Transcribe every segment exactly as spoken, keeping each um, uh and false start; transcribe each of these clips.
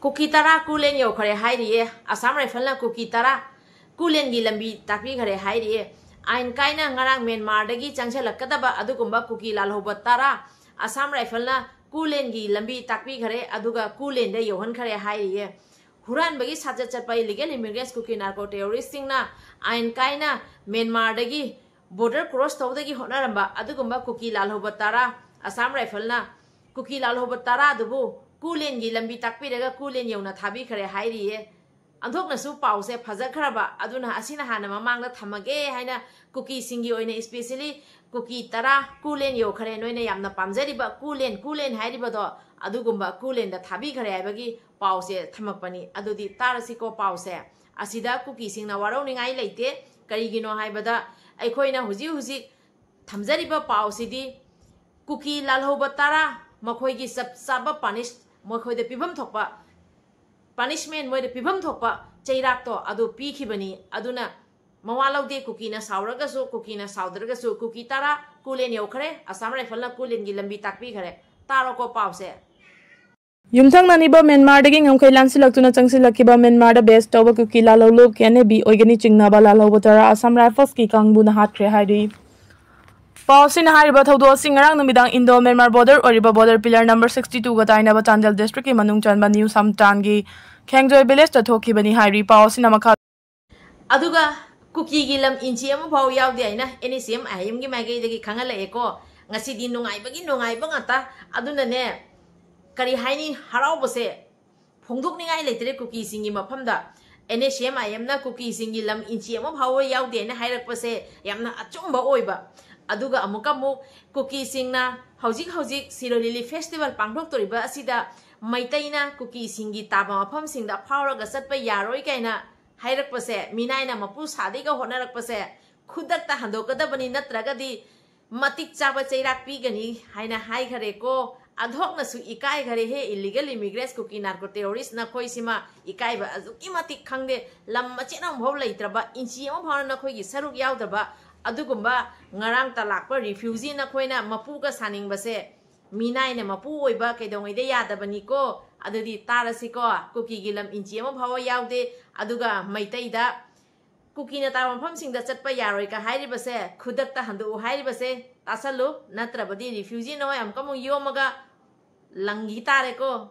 ꯀꯨꯀꯤ ꯇꯔꯥ ꯀꯨꯂꯦꯟ ꯌꯧꯈ꯭ꯔꯦ ꯍꯥꯏꯔꯤꯌꯦ꯫ ꯑꯁꯥꯝ ꯔꯥꯏꯐꯜꯅ ꯀꯨꯀꯤ ꯇꯔꯥ ꯀꯨꯂꯦꯟꯒꯤ ꯂꯝꯕꯤ ꯇꯥꯛꯄꯤꯈ꯭ꯔꯦ ꯍꯥꯏꯔꯤꯌꯦ꯫ ꯑꯥꯏꯟ ꯀꯥꯏꯅ ꯉꯔꯥꯡ ꯃ꯭ꯌꯥꯟꯃꯥꯔꯗꯒꯤ ꯆꯪꯁꯤꯜꯂꯛꯀꯗꯕ ꯑꯗꯨꯒꯨꯝꯕ ꯀꯨꯀꯤ ꯂꯥꯜꯍꯧꯕ ꯇꯔꯥ ꯑꯁꯥꯝ ꯔꯥꯏꯐꯜꯅ ꯀꯨꯂꯦꯟꯒꯤ ꯂꯝꯕꯤ ꯇꯥꯛꯄꯤꯈ꯭ꯔꯦ, ꯑꯗꯨꯒ ꯀꯨꯂꯦꯟꯗ ꯌꯧꯍꯟꯈ꯭ꯔꯦ ꯍꯥꯏꯔꯤꯌꯦ꯫ ꯍꯨꯔꯥꯟꯕꯒꯤ ꯁꯥꯖꯠ ꯆꯠꯄ illegal immigrants ꯀꯨꯀꯤ narco terroristꯁꯤꯡꯅ ꯑꯥꯏꯟ ꯀꯥꯏꯅ ꯃ꯭ꯌꯥꯟꯃꯥꯔꯗꯒꯤ border cross ꯇꯧꯕꯗꯒꯤ ꯍꯣꯠꯅꯔꯝꯕ ꯑꯗꯨꯒꯨꯝꯕ ꯀꯨꯀꯤ ꯂꯥꯜꯍꯧꯕ ꯇꯔꯥ ꯑꯁꯥꯝ ꯔꯥꯏꯐꯜꯅ ꯀꯨꯀꯤ ꯂꯥꯜꯍꯧꯕ ꯇꯔꯥꯗꯨꯕꯨ ꯀꯨꯂꯦꯟꯒꯤ ꯂꯝꯕꯤ ꯇꯥꯛꯄꯤꯔꯒ ꯀꯨꯂꯦꯟ ꯌꯧꯅ ꯊꯥꯕꯤꯈ꯭ꯔꯦ ꯍꯥꯏꯔꯤꯌꯦ꯫ ꯑꯣꯟꯊꯣꯛꯅꯁꯨ ꯄꯥꯎꯁꯦ ꯐꯖꯈ꯭ꯔꯕ, ꯑꯗꯨꯅ ꯑꯁꯤꯅ ꯍꯥꯟꯅ ꯃꯃꯥꯡꯗ ꯊꯝꯃꯒꯦ ꯍꯥꯏꯅ ꯀꯨꯀꯤꯁꯤꯡꯒꯤ ꯑꯣꯏꯅ especially ꯀꯨꯀꯤ ꯇꯔꯥ ꯀꯨꯂꯦꯟ ꯌꯧꯈ꯭ꯔꯦ, ꯅꯣꯏꯅ ꯌꯥꯝꯅ ꯄꯥꯝꯖꯔꯤꯕ ꯀꯨꯂꯦꯟ, ꯀꯨꯂꯦꯟ ꯍꯥꯏꯔꯤꯕꯗꯣ ꯑꯗꯨꯒꯨꯝꯕ ꯀꯨꯂꯦꯟꯗ ꯊꯥꯕꯤꯈ꯭ꯔꯦ ꯍꯥꯏꯕꯒꯤ ꯄꯥꯎꯁꯦ ꯊꯝꯃꯛꯄꯅꯤ꯫ ꯑꯗꯨꯗꯤ ꯇꯥꯔꯁꯤꯀꯣ ꯄꯥꯎꯁꯦ꯫ ꯑꯁꯤꯗ ꯀꯨꯀꯤꯁꯤꯡꯅ ꯋꯥꯔꯧꯅꯤꯡꯉꯥꯏ ꯂꯩꯇꯦ꯫ ꯀꯔꯤꯒꯤꯅꯣ ꯍꯥꯏꯕꯗ ꯑꯩꯈꯣꯏꯅ ꯍꯧꯖꯤꯛ ꯍꯧꯖꯤꯛ ꯊꯝꯖꯔꯤꯕ ꯄꯥꯎꯁꯤꯗꯤ ꯀꯨꯀꯤ ꯂꯥꯜꯍꯧꯕ ꯇꯔꯥ ꯃꯈꯣꯏꯒꯤ ꯆꯞ ꯆꯥꯕ punish, ꯃꯈꯣꯏꯗ ꯄꯤꯐꯝ ꯊꯣꯛꯄ punishment, ꯃꯣꯏꯗ ꯄꯤꯐꯝ ꯊꯣꯛꯄ ꯆꯩꯔꯥꯛꯇꯣ ꯑꯗꯨ ꯄꯤꯈꯤꯕꯅꯤ꯫ ꯑꯗꯨꯅ ꯃꯋꯥ ꯂꯧꯗꯦ, ꯀꯨꯀꯤꯅ ꯁꯥꯎꯔꯒꯁꯨ, ꯀꯨꯀꯤꯅ ꯁꯥꯎꯗ꯭ꯔꯒꯁꯨ, ꯀꯨꯀꯤ ꯇꯔꯥ ꯀꯨꯂꯦꯟ ꯌꯧꯈ꯭ꯔꯦ, ꯑꯁꯥꯝ ꯔꯥꯏꯐꯜꯅ ꯀꯨꯂꯦꯟꯒꯤ ꯂꯝꯕꯤ ꯇꯥꯛꯄꯤꯈ꯭ꯔꯦ꯫ ꯇꯥꯔꯣꯀꯣ ꯄꯥꯎꯁꯦ꯫ ꯌꯨꯝꯊꯪꯅꯔꯤꯕ ꯃ꯭ꯌꯥꯟꯃꯥꯔꯗꯒꯤ ꯉꯝꯈꯩ ꯂꯥꯟꯁꯤꯜꯂꯛꯇꯨꯅ ꯆꯪꯁꯤꯜꯂꯛꯈꯤꯕ ꯃ꯭ꯌꯥꯟꯃꯥꯔꯗ base ꯇꯧꯕ ꯀꯨꯀꯤ ꯂꯥꯜꯍꯧꯂꯨꯞ ꯀꯦꯅꯦꯕꯤ ꯑꯣꯏꯒꯅꯤ ꯆꯤꯡꯅꯕ ꯂꯥꯜꯍꯧꯕ ꯇꯔꯥ ꯑꯁꯥꯝ ꯔꯥꯏꯐꯜꯁꯀꯤ ꯀꯥꯡꯕꯨꯅ ꯍꯥꯠꯈ꯭ꯔꯦ ꯍꯥꯏꯔꯤ꯫ ꯄꯥꯎ ꯑꯁꯤꯅ ꯍꯥꯏꯔꯤꯕ ꯊꯧꯗꯣꯛ ꯑꯁꯤ ꯉꯔꯥꯡ ꯅꯨꯃꯤꯗꯥꯡ ꯏꯟꯗꯣ ꯃ꯭ꯌꯥꯟꯃꯥꯔ border ꯑꯣꯏꯔꯤꯕ border pillar number sixty twoꯒ ꯇꯥꯏꯅꯕ ꯆꯥꯟꯗꯦꯜ districtꯀꯤ ꯃꯅꯨꯡ ꯆꯟꯕ ꯅ꯭ꯌꯨ ꯁꯝꯇꯥꯟꯒꯤ ꯈꯦꯡꯖꯣꯏ villageꯇ ꯊꯣꯛꯈꯤꯕꯅꯤ ꯍꯥꯏꯔꯤ꯫ ꯄꯥꯎ ꯑꯁꯤꯅ ꯃꯈꯥ ꯑꯗꯨꯒ ꯀꯨꯀꯤꯒꯤ ꯂꯝ ꯏꯟꯆꯤ ꯑꯃ ꯐꯥꯎ ꯌꯥꯎꯗꯦ ꯍꯥꯏꯅ NSCN-IMꯒꯤ ꯃꯥꯏꯀꯩꯗꯒꯤ ꯈꯪꯍꯜꯂꯛꯑꯦꯀꯣ꯫ ꯉꯁꯤꯗꯤ ꯅꯨꯡꯉꯥꯏꯕꯒꯤ ꯅꯨꯡꯉꯥꯏꯕ ꯉꯥꯛꯇ꯫ ꯑꯗꯨꯅꯅꯦ, ꯀꯔꯤ ꯍꯥꯏꯅꯤ, ꯍꯔꯥꯎꯕꯁꯦ ꯐꯣꯡꯗꯣꯛꯅꯤꯡꯉꯥꯏ ꯂꯩꯇ꯭ꯔꯦ ꯀꯨꯀꯤꯁꯤꯡꯒꯤ ꯃꯐꯝꯗ꯫ NSCN-IMꯅ ꯀꯨꯀꯤꯁꯤꯡꯒꯤ ꯂꯝ ꯏꯟꯆꯤ ꯑꯃ ꯐꯥꯎꯕ ꯌꯥꯎꯗꯦ ꯍꯥꯏꯅ ꯍꯥꯏꯔꯛꯄꯁꯦ ꯌꯥꯝꯅ ꯑꯆꯨꯝꯕ ꯑꯣꯏꯕ꯫ ꯑꯗꯨꯒ ꯑꯃꯨꯛꯀ ꯑꯃꯨꯛ ꯀꯨꯀꯤꯁꯤꯡꯅ ꯍꯧꯖꯤꯛ ꯍꯧꯖꯤꯛ ꯁꯤꯔꯣꯏ ꯂꯤꯂꯤ festival ꯄꯥꯡꯊꯣꯛꯇꯣꯔꯤꯕ ꯑꯁꯤꯗ ꯃꯩꯇꯩꯅ ꯀꯨꯀꯤꯁꯤꯡꯒꯤ ꯇꯥꯕ ꯃꯐꯝꯁꯤꯡꯗ ꯐꯥꯎꯔꯒ ꯆꯠꯄ ꯌꯥꯔꯣꯏ ꯀꯥꯏꯅ ꯍꯥꯏꯔꯛꯄꯁꯦ, ꯃꯤꯅꯥꯏꯅ ꯃꯄꯨ ꯁꯥꯗꯩꯒ ꯍꯣꯠꯅꯔꯛꯄꯁꯦ ꯈꯨꯗꯛꯇ ꯍꯟꯗꯣꯛꯀꯗꯕꯅꯤ, ꯅꯠꯇ꯭ꯔꯒꯗꯤ ꯃꯇꯤꯛ ꯆꯥꯕ ꯆꯩꯔꯥꯛ ꯄꯤꯒꯅꯤ ꯍꯥꯏꯅ ꯍꯥꯏꯈꯔꯦꯀꯣ꯫ ꯑꯣꯟꯊꯣꯛꯅꯁꯨ ꯏꯀꯥꯏꯈꯔꯦꯍꯦ, illegal immigrants, ꯀꯨꯀꯤ narco terrorist ꯅꯈꯣꯏꯁꯤꯃ ꯏꯀꯥꯏꯕ ꯑꯗꯨꯛꯀꯤ ꯃꯇꯤꯛ ꯈꯪꯗꯦ꯫ ꯂꯝ ꯃꯆꯦꯠ ꯑꯃꯐꯥꯎ ꯂꯩꯇ꯭ꯔꯕ, ꯏꯟꯆꯤ ꯑꯃ ꯐꯥꯎꯅ ꯅꯈꯣꯏꯒꯤ ꯁꯔꯨꯛ ꯌꯥꯎꯗꯕ ꯑꯗꯨꯒꯨꯝꯕ ꯉꯔꯥꯡꯇ ꯂꯥꯛꯄ refugee ꯅꯈꯣꯏꯅ ꯃꯄꯨꯒ ꯁꯥꯅꯤꯡꯕꯁꯦ, ꯃꯤꯅꯥꯏꯅ ꯃꯄꯨ ꯑꯣꯏꯕ ꯀꯩꯗꯧꯉꯩꯗ ꯌꯥꯗꯕꯅꯤꯀꯣ꯫ ꯑꯗꯨꯗꯤ ꯇꯥꯔꯁꯤꯀꯣ, ꯀꯨꯀꯤꯒꯤ ꯂꯝ ꯏꯟꯆꯤ ꯑꯃ ꯐꯥꯎꯕ ꯌꯥꯎꯗꯦ, ꯑꯗꯨꯒ ꯃꯩꯇꯩꯗ ꯀꯨꯀꯤꯅ ꯇꯥꯕ ꯃꯐꯝꯁꯤꯡꯗ ꯆꯠꯄ ꯌꯥꯔꯣꯏ ꯀ ꯍꯥꯏꯔꯤꯕꯁꯦ, ꯈꯨꯗꯛꯇ ꯍꯟꯗꯣꯛꯎ ꯍꯥꯏꯔꯤꯕꯁꯦ, ꯇꯥꯁꯜꯂꯨ, ꯅꯠꯇ꯭ꯔꯕꯗꯤ refugee ꯅꯣꯏ ꯑꯃꯨꯛꯀ ꯑꯃꯨꯛ ꯌꯣꯝꯃꯒ ꯂꯪꯈꯤ ꯇꯥꯔꯦꯀꯣ꯫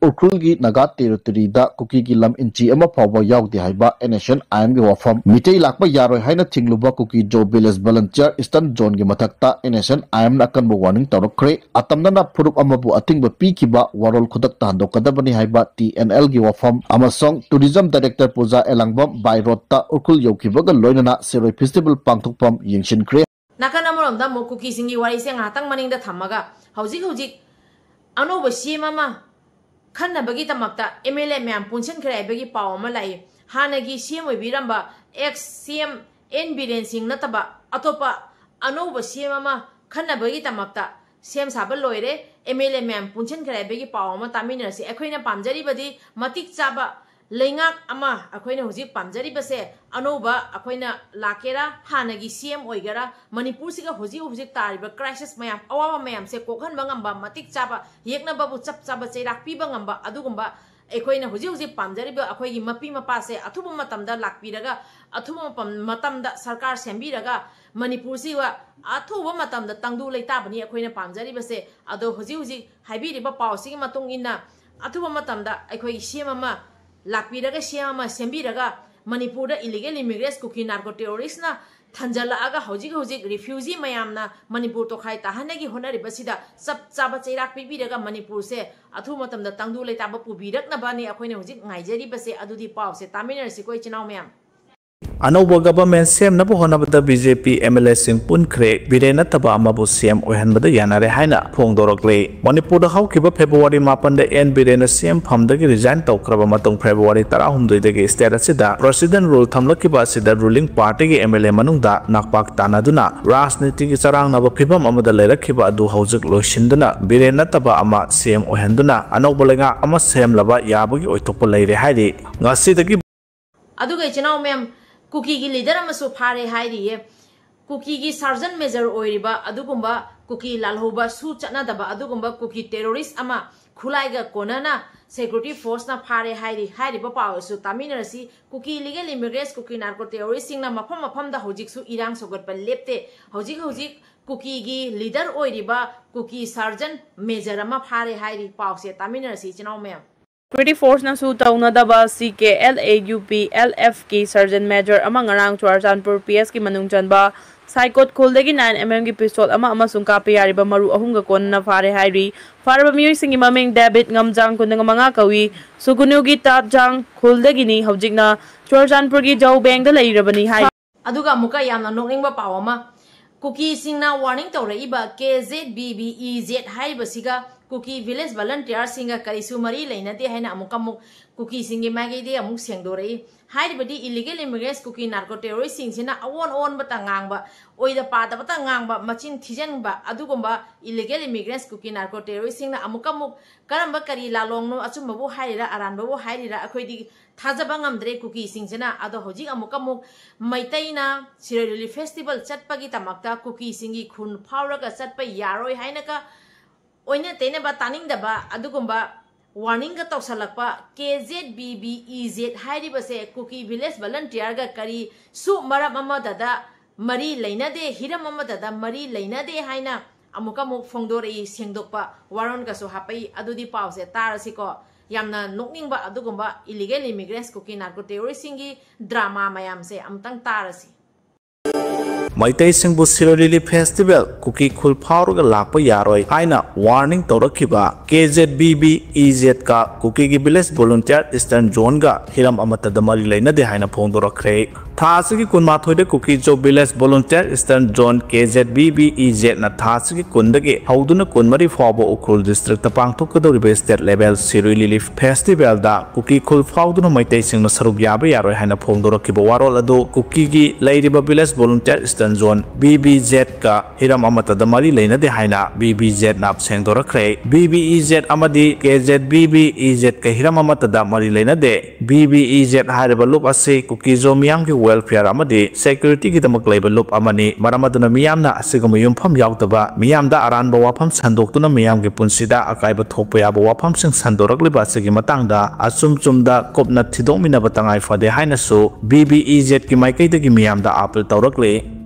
ꯎꯈ꯭ꯔꯨꯜꯒꯤ ꯅꯥꯒꯥ ꯇꯦꯔꯤꯇꯣꯔꯤꯗ ꯀꯨꯀꯤꯒꯤ ꯂꯝ ꯏꯟꯆꯤ ꯑꯃ ꯐꯥꯎꯕ ꯌꯥꯎꯗꯦ ꯍꯥꯏꯕ NSCN-IMꯒꯤ ꯋꯥꯐꯝ꯫ ꯃꯤꯇꯩ ꯂꯥꯛꯄ ꯌꯥꯔꯣꯏ ꯍꯥꯏꯅ ꯊꯤꯡꯂꯨꯕ ꯀꯨꯀꯤ ꯖꯣ ꯚꯤꯂꯦꯖ ꯚꯣꯂꯟꯇꯤꯌꯔ ꯏꯁꯇꯔꯟ ꯖꯣꯟꯒꯤ ꯃꯊꯛꯇ NSCN-IMꯅ ꯑꯀꯟꯕ ꯋꯥꯔꯅꯤꯡ ꯇꯧꯔꯛꯈ꯭ꯔꯦ꯫ ꯑꯇꯝꯅꯅ ꯐꯨꯔꯨꯞ ꯑꯃꯕꯨ ꯑꯊꯤꯡꯕ ꯄꯤꯈꯤꯕ ꯋꯥꯔꯣꯜ ꯈꯨꯗꯛꯇ ꯍꯟꯗꯣꯛꯀꯗꯕꯅꯤ ꯍꯥꯏꯕ TNLꯒꯤ ꯋꯥꯐꯝ ꯑꯃꯁꯨꯡ tourism director Puja Elangbam by roadꯇ ꯎꯈ꯭ꯔꯨꯜ ꯌꯧꯈꯤꯕꯒ ꯂꯣꯏꯅꯅ ꯁꯤꯔꯣꯏ ꯐꯦꯁꯇꯤꯚꯦꯜ ꯄꯥꯡꯊꯣꯛꯐꯝ ꯌꯦꯡꯁꯤꯟꯈ꯭ꯔꯦ꯫ ꯅꯥꯀꯟ ꯑꯃꯔꯣꯝꯗ ꯑꯃꯨꯛ ꯀꯨꯀꯤꯁꯤꯡꯒꯤ ꯋꯥꯔꯤꯁꯦ ꯉꯥꯏꯍꯥꯛꯇꯪ ꯃꯅꯤꯡꯗ ꯊꯝꯃꯒ, ꯍꯧꯖꯤꯛ ꯍꯧꯖꯤꯛ ꯑꯅꯧꯕ CM ꯑꯃ ꯈꯟꯅꯕꯒꯤ ꯗꯃꯛꯇ MLA ꯃꯌꯥꯝ ꯄꯨꯟꯁꯤꯟꯈ꯭ꯔꯦ ꯍꯥꯏꯕꯒꯤ ꯄꯥꯎ ꯑꯃ ꯂꯥꯛꯏ꯫ ꯍꯥꯟꯅꯒꯤ CM ꯑꯣꯏꯕꯤꯔꯝꯕ ex CM N Biren ꯁꯤꯡ ꯅꯠꯇꯕ ꯑꯇꯣꯞꯄ ꯑꯅꯧꯕ CM ꯑꯃ ꯈꯟꯅꯕꯒꯤ ꯗꯃꯛꯇ ꯁꯦꯝ ꯁꯥꯕ ꯂꯣꯏꯔꯦ, MLA ꯃꯌꯥꯝ ꯄꯨꯟꯁꯤꯟꯈ꯭ꯔꯦ ꯍꯥꯏꯕꯒꯤ ꯄꯥꯎ ꯑꯃ ꯇꯥꯃꯤꯟꯅꯔꯁꯤ꯫ ꯑꯩꯈꯣꯏꯅ ꯄꯥꯝꯖꯔꯤꯕꯗꯤ ꯃꯇꯤꯛ ꯆꯥꯕ ꯂꯩꯉꯥꯛ ꯑꯃ ꯑꯩꯈꯣꯏꯅ ꯍꯧꯖꯤꯛ ꯄꯥꯝꯖꯔꯤꯕꯁꯦ, ꯑꯅꯧꯕ ꯑꯩꯈꯣꯏꯅ ꯂꯥꯛꯀꯦꯔꯥ, ꯍꯥꯟꯅꯒꯤ CM ꯑꯣꯏꯒꯦꯔꯥ, ꯃꯅꯤꯄꯨꯔꯁꯤꯒ ꯍꯧꯖꯤꯛ ꯍꯧꯖꯤꯛ ꯇꯥꯔꯤꯕ crisis ꯃꯌꯥꯝ, ꯑꯋꯥꯕ ꯃꯌꯥꯝꯁꯦ ꯀꯣꯛꯍꯟꯕ ꯉꯝꯕ, ꯃꯇꯤꯛ ꯆꯥꯕ ꯌꯦꯛꯅꯕꯕꯨ ꯆꯞ ꯆꯥꯕ ꯆꯩꯔꯥꯛ ꯄꯤꯕ ꯉꯝꯕ ꯑꯗꯨꯒꯨꯝꯕ ꯑꯩꯈꯣꯏꯅ ꯍꯧꯖꯤꯛ ꯍꯧꯖꯤꯛ ꯄꯥꯝꯖꯔꯤꯕ ꯑꯩꯈꯣꯏꯒꯤ ꯃꯄꯤ ꯃꯄꯥꯁꯦ ꯑꯊꯨꯕ ꯃꯇꯝꯗ ꯂꯥꯛꯄꯤꯔꯒ, ꯑꯊꯨꯕ ꯃꯄꯝ-, ꯃꯇꯝꯗ ꯁꯔꯀꯥꯔ ꯁꯦꯝꯕꯤꯔꯒ ꯃꯅꯤꯄꯨꯔꯁꯤꯒ ꯑꯊꯨꯕ ꯃꯇꯝꯗ ꯇꯪꯗꯨ ꯂꯩꯇꯥꯕꯅꯤ ꯑꯩꯈꯣꯏꯅ ꯄꯥꯝꯖꯔꯤꯕꯁꯦ꯫ ꯑꯗꯣ ꯍꯧꯖꯤꯛ ꯍꯧꯖꯤꯛ ꯍꯥꯏꯕꯤꯔꯤꯕ ꯄꯥꯎꯁꯤꯒꯤ ꯃꯇꯨꯡ ꯏꯟꯅ ꯑꯊꯨꯕ ꯃꯇꯝꯗ ꯑꯩꯈꯣꯏꯒꯤ CM ꯑꯃ ꯂꯥꯛꯄꯤꯔꯒ, CM ꯑꯃ ꯁꯦꯝꯕꯤꯔꯒ, ꯃꯅꯤꯄꯨꯔꯗ illegal immigrants, ꯀꯨꯀꯤ narco terroristꯅ ꯊꯟꯖꯜꯂꯛꯑꯒ ꯍꯧꯖꯤꯛ ꯍꯧꯖꯤꯛ refugee ꯃꯌꯥꯝꯅ ꯃꯅꯤꯄꯨꯔ ꯇꯣꯈꯥꯏ ꯇꯥꯍꯟꯅꯒꯤ ꯍꯣꯠꯅꯔꯤꯕꯁꯤꯗ ꯆꯞ ꯆꯥꯕ ꯆꯩꯔꯥꯛ ꯄꯤꯕꯤꯔꯒ ꯃꯅꯤꯄꯨꯔꯁꯦ ꯑꯊꯨꯕ ꯃꯇꯝꯗ ꯇꯪꯗꯨ ꯂꯩꯇꯥꯕ ꯄꯨꯕꯤꯔꯛꯅꯕꯅꯤ ꯑꯩꯈꯣꯏꯅ ꯍꯧꯖꯤꯛ ꯉꯥꯏꯖꯔꯤꯕꯁꯦ꯫ ꯑꯗꯨꯗꯤ ꯄꯥꯎꯁꯦ ꯇꯥꯃꯤꯟꯅꯔꯁꯤꯀꯣ, ꯏꯆꯤꯟ ꯏꯅꯥꯎ ꯃꯌꯥꯝ꯫ ꯑꯅꯧꯕ government ꯁꯦꯝꯅꯕ ꯍꯣꯠꯅꯕꯗ BJP MLAꯁꯤꯡ ꯄꯨꯟꯈ꯭ꯔꯦ, ꯕꯤꯔꯦꯟ ꯅꯠꯇꯕ ꯑꯃꯕꯨ CM ꯑꯣꯏꯍꯟꯕꯗ ꯌꯥꯅꯔꯦ ꯍꯥꯏꯅ ꯐꯣꯡꯗꯣꯔꯛꯂꯦ꯫ ꯃꯅꯤꯄꯨꯔꯗ ꯍꯧꯈꯤꯕ February ꯃꯥꯄꯟꯗ N ꯕꯤꯔꯦꯟꯅ CM ꯐꯝꯗꯒꯤ resign ꯇꯧꯈ꯭ꯔꯕ ꯃꯇꯨꯡ February ꯇꯔꯥꯍꯨꯝꯗꯣꯏꯗꯒꯤ state ꯑꯁꯤꯗ President rule ꯊꯝꯂꯛꯈꯤꯕ ꯑꯁꯤꯗ ruling partyꯒꯤ MLA ꯃꯅꯨꯡꯗ ꯅꯥꯛꯄꯥꯛ ꯇꯥꯟꯅꯗꯨꯅ ꯔꯥꯖꯅꯤꯇꯤꯒꯤ ꯆꯔꯥꯡꯅꯕ ꯐꯤꯕꯝ ꯑꯃꯗ ꯂꯩꯔꯛꯈꯤꯕ ꯑꯗꯨ ꯍꯧꯖꯤꯛ ꯂꯣꯏꯁꯤꯟꯗꯨꯅ ꯕꯤꯔꯦꯟ ꯅꯠꯇꯕ ꯑꯃ CM ꯑꯣꯏꯍꯟꯗꯨꯅ ꯑꯅꯧꯕ ꯂꯩꯉꯥꯛ ꯑꯃ ꯁꯦꯝꯂꯕ ꯌꯥꯕꯒꯤ ꯑꯣꯏꯊꯣꯛꯄ ꯂꯩꯔꯦ ꯍꯥꯏꯔꯤ꯫ ꯉꯁꯤꯗꯒꯤ ꯑꯗꯨꯒ ꯏꯆꯤꯟ ꯏꯅꯥꯎ ꯃꯌꯥꯝ, ꯀꯨꯀꯤꯒꯤ leader ꯑꯃꯁꯨ ꯐꯥꯔꯦ ꯍꯥꯏꯔꯤꯌꯦ꯫ ꯀꯨꯀꯤꯒꯤ sergeant major ꯑꯣꯏꯔꯤꯕ ꯑꯗꯨꯒꯨꯝꯕ ꯀꯨꯀꯤ ꯂꯥꯜꯍꯧꯕ ꯁꯨ ꯆꯠꯅꯗꯕ ꯑꯗꯨꯒꯨꯝꯕ ꯀꯨꯀꯤ terrorist ꯑꯃ ꯈꯨꯠꯂꯥꯏꯒ ꯀꯣꯟꯅꯅ security forceꯅ ꯐꯥꯔꯦ ꯍꯥꯏꯔꯤ꯫ ꯍꯥꯏꯔꯤꯕ ꯄꯥꯎ ꯑꯁꯨ ꯇꯥꯃꯤꯟꯅꯔꯁꯤ꯫ ꯀꯨꯀꯤ illegal immigrants, ꯀꯨꯀꯤ narco terroristꯁꯤꯡꯅ ꯃꯐꯝ ꯃꯐꯝꯗ ꯍꯧꯖꯤꯛꯁꯨ ꯏꯔꯥꯡ ꯁꯧꯒꯠꯄ ꯂꯦꯞꯇꯦ꯫ ꯍꯧꯖꯤꯛ ꯍꯧꯖꯤꯛ ꯀꯨꯀꯤꯒꯤ leader ꯑꯣꯏꯔꯤꯕ ꯀꯨꯀꯤ sergeant major ꯑꯃ ꯐꯥꯔꯦ ꯍꯥꯏꯔꯤ꯫ ꯄꯥꯎꯁꯦ ꯇꯥꯃꯤꯟꯅꯔꯁꯤ ꯏꯆꯤꯟ ꯏꯅꯥꯎ ꯃꯌꯥꯝ꯫ Security forceꯅꯁꯨ ꯇꯧꯅꯗꯕ C K L A U P L F ꯀꯤ sergeant major ꯑꯃ ꯉꯔꯥꯡ ꯆꯨꯔꯥꯆꯥꯟꯄꯨꯔ P S ꯀꯤ ꯃꯅꯨꯡ ꯆꯟꯕ ꯁꯥꯏꯀꯣꯠ ꯈꯨꯜꯗꯒꯤ nine M M ꯒꯤ pistol ꯑꯃ ꯑꯃꯁꯨꯡ ꯀꯥꯞꯄ ꯌꯥꯔꯤꯕ ꯃꯔꯨ ꯑꯍꯨꯝꯒ ꯀꯣꯟꯅꯅ ꯐꯥꯔꯦ ꯍꯥꯏꯔꯤ꯫ ꯐꯥꯔꯕ ꯃꯤꯑꯣꯏꯁꯤꯡꯒꯤ ꯃꯃꯤꯡ ꯗꯦꯕꯤꯠ ꯉꯝꯖꯥꯡ, ꯀꯨꯟꯃꯉꯥ ꯀꯧꯏ, ꯁꯨꯒꯨꯅꯨꯒꯤ ꯇꯥꯠꯖꯥꯡ ꯈꯨꯜꯗꯒꯤꯅꯤ, ꯍꯧꯖꯤꯛꯅ ꯆꯨꯔꯥꯆꯥꯟꯄꯨꯔꯒꯤ ꯖꯧꯕꯦꯡꯗ ꯂꯩꯔꯕꯅꯤ ꯍꯥꯏ꯫ ꯑꯗꯨꯒ ꯑꯃꯨꯛꯀ ꯌꯥꯝꯅ ꯅꯣꯛꯅꯤꯡꯕ ꯄꯥꯎ ꯑꯃ, ꯀꯨꯀꯤꯁꯤꯡꯅ warning ꯇꯧꯔꯛꯏꯕ K Z B B E Z ꯍꯥꯏꯔꯤꯕꯁꯤꯒ ꯀꯨꯀꯤ village volunteerꯁꯤꯡꯒ ꯀꯔꯤꯁꯨ ꯃꯔꯤ ꯂꯩꯅꯗꯦ ꯍꯥꯏꯅ ꯑꯃꯨꯛꯀ ꯑꯃꯨꯛ ꯀꯨꯀꯤꯁꯤꯡꯒꯤ ꯃꯥꯏꯀꯩꯗꯒꯤ ꯑꯃꯨꯛ ꯁꯦꯡꯗꯣꯔꯛꯏ꯫ ꯍꯥꯏꯔꯤꯕꯗꯤ illegal immigrants ꯀꯨꯀꯤ narco terroristꯁꯤꯡꯁꯤꯅ ꯑꯑꯣꯟ ꯑꯑꯣꯟꯕꯇ ꯉꯥꯡꯕ, ꯑꯣꯏꯗ ꯄꯥꯗꯕꯇ ꯉꯥꯡꯕ, ꯃꯆꯤꯟ ꯊꯤꯖꯤꯟꯕ, ꯑꯗꯨꯒꯨꯝꯕ illegal immigrants ꯀꯨꯀꯤ narco terroristꯁꯤꯡꯅ ꯑꯃꯨꯛꯀ ꯑꯃꯨꯛ ꯀꯔꯝꯕ ꯀꯔꯤ ꯂꯥꯂꯣꯡꯅꯣ, ꯑꯆꯨꯝꯕꯕꯨ ꯍꯥꯏꯔꯤꯔꯥ, ꯑꯔꯥꯟꯕꯕꯨ ꯍꯥꯏꯔꯤꯔꯥ, ꯑꯩꯈꯣꯏꯗꯤ ꯊꯥꯖꯕ ꯉꯝꯗ꯭ꯔꯦ ꯀꯨꯀꯤꯁꯤꯡꯁꯤꯅ꯫ ꯑꯗꯣ ꯍꯧꯖꯤꯛ ꯑꯃꯨꯛꯀ ꯑꯃꯨꯛ ꯃꯩꯇꯩꯅ ꯁꯤꯔꯣꯏ ꯂꯤꯂꯤ festival ꯆꯠꯄꯒꯤꯗꯃꯛꯇ ꯀꯨꯀꯤꯁꯤꯡꯒꯤ ꯈꯨꯟ ꯐꯥꯎꯔꯒ ꯆꯠꯄ ꯌꯥꯔꯣꯏ ꯍꯥꯏꯅꯒ ꯑꯣꯏꯅ ꯇꯩꯅꯕ ꯇꯥꯅꯤꯡꯗꯕ ꯑꯗꯨꯒꯨꯝꯕ warningꯒ ꯇꯧꯁꯜꯂꯛꯄ K Z B B E Z ꯍꯥꯏꯔꯤꯕꯁꯦ ꯀꯨꯀꯤ village volunteerꯒ ꯀꯔꯤꯁꯨ ꯃꯔꯝ ꯑꯃꯗꯗ ꯃꯔꯤ ꯂꯩꯅꯗꯦ, ꯍꯤꯔꯝ ꯑꯃꯗꯗ ꯃꯔꯤ ꯂꯩꯅꯗꯦ ꯍꯥꯏꯅ ꯑꯃꯨꯛꯀ ꯑꯃꯨꯛ ꯐꯣꯡꯗꯣꯔꯛꯏ, ꯁꯦꯡꯗꯣꯛꯄ ꯋꯥꯔꯣꯜꯒꯁꯨ ꯍꯥꯞꯄꯛꯏ꯫ ꯑꯗꯨꯗꯤ ꯄꯥꯎꯁꯦ ꯇꯥꯔꯁꯤꯀꯣ꯫ ꯌꯥꯝꯅ ꯅꯣꯛꯅꯤꯡꯕ ꯑꯗꯨꯒꯨꯝꯕ illegal immigrants ꯀꯨꯀꯤ narco terroristꯁꯤꯡꯒꯤ drama ꯃꯌꯥꯝꯁꯦ ꯑꯃꯨꯛꯇꯪ ꯇꯥꯔꯁꯤ꯫ ꯃꯩꯇꯩꯁꯤꯡꯕꯨ ꯁꯤꯔꯣꯏ ꯂꯤꯂꯤ festival ꯀꯨꯀꯤ ꯈꯨꯜ ꯐꯥꯎꯔꯒ ꯂꯥꯛꯄ ꯌꯥꯔꯣꯏ ꯍꯥꯏꯅ warning ꯇꯧꯔꯛꯈꯤꯕ K Z B B E Zꯀ ꯀꯨꯀꯤꯒꯤ village volunteer Eastern Zoneꯒ ꯍꯤꯔꯝ ꯑꯃꯠꯇꯗ ꯃꯔꯤ ꯂꯩꯅꯗꯦ ꯍꯥꯏꯅ ꯐꯣꯡꯗꯣꯔꯛꯈ꯭ꯔꯦ꯫ ꯊꯥ ꯑꯁꯤꯒꯤ ꯀꯨꯟꯃꯥꯊꯣꯏꯗ ꯀꯨꯀꯤ ꯖꯣ village volunteer Eastern Zone K Z B B E Zꯅ ꯊꯥ ꯑꯁꯤꯒꯤ ꯀꯨꯟꯗꯒꯤ ꯍꯧꯗꯨꯅ ꯀꯨꯟꯃꯔꯤ ꯐꯥꯎꯕ ꯎꯈ꯭ꯔꯨꯜ districtꯇ ꯄꯥꯡꯊꯣꯛꯀꯗꯧꯔꯤꯕ state level ꯁꯤꯔꯨꯏ ꯂꯤꯂꯤ festivalꯗ ꯀꯨꯀꯤ ꯈꯨꯜ ꯐꯥꯎꯗꯨꯅ ꯃꯩꯇꯩꯁꯤꯡꯅ ꯁꯔꯨꯛ ꯌꯥꯕ ꯌꯥꯔꯣꯏ ꯍꯥꯏꯅ ꯐꯣꯡꯗꯣꯔꯛꯈꯤꯕ ꯋꯥꯔꯣꯜ ꯑꯗꯨ ꯀꯨꯀꯤꯒꯤ ꯂꯩꯔꯤꯕ village volunteer Eastern Zone, V B Zꯀ ꯍꯤꯔꯝ ꯑꯃꯠꯇꯗ ꯃꯔꯤ ꯂꯩꯅꯗꯦ ꯍꯥꯏꯅ V B Zꯅ ꯁꯦꯡꯗꯣꯔꯛꯈ꯭ꯔꯦ꯫ V B E Z ꯑꯃꯗꯤ K Z B B E Zꯀ ꯍꯤꯔꯝ ꯑꯃꯠꯇꯗ ꯃꯔꯤ ꯂꯩꯅꯗꯦ꯫ V B E Z ꯍꯥꯏꯔꯤꯕ ꯂꯨꯞ ꯑꯁꯤ ꯀꯨꯀꯤ ꯖꯣ ꯃꯤꯌꯥꯝꯒꯤ ꯋꯦꯜꯐꯤꯌꯔ ꯑꯃꯗꯤ ꯁꯦꯀ꯭ꯌꯨꯔꯤꯇꯤꯒꯤꯗꯃꯛ ꯂꯩꯕ ꯂꯨꯞ ꯑꯃꯅꯤ꯫ ꯃꯔꯝ ꯑꯗꯨꯅ ꯃꯤꯌꯥꯝꯅ ꯑꯁꯤꯒꯨꯝꯕ ꯌꯨꯝꯐꯝ ꯌꯥꯎꯗꯕ, ꯃꯤꯌꯥꯝꯗ ꯑꯔꯥꯟꯕ ꯋꯥꯐꯝ ꯁꯟꯗꯣꯛꯇꯨꯅ ꯃꯤꯌꯥꯝꯒꯤ ꯄꯨꯟꯁꯤꯗ ꯑꯀꯥꯏꯕ ꯊꯣꯛꯄ ꯌꯥꯕ ꯋꯥꯐꯝꯁꯤꯡ ꯁꯟꯗꯣꯔꯛꯂꯤꯕ ꯑꯁꯤꯒꯤ ꯃꯇꯥꯡꯗ ꯑꯆꯨꯝ ꯆꯨꯝꯗ ꯀꯨꯞꯅ ꯊꯤꯗꯣꯛꯃꯤꯟꯅꯕ ꯇꯉꯥꯏ ꯐꯗꯦ ꯍꯥꯏꯅꯁꯨ ꯕꯤ ꯕꯤ ꯏ ꯖꯦꯠꯀꯤ ꯃꯥꯏꯀꯩꯗꯒꯤ ꯃꯤꯌꯥꯝꯗ ꯑꯥꯄꯤꯜ ꯇꯧꯔꯛꯂꯤ꯫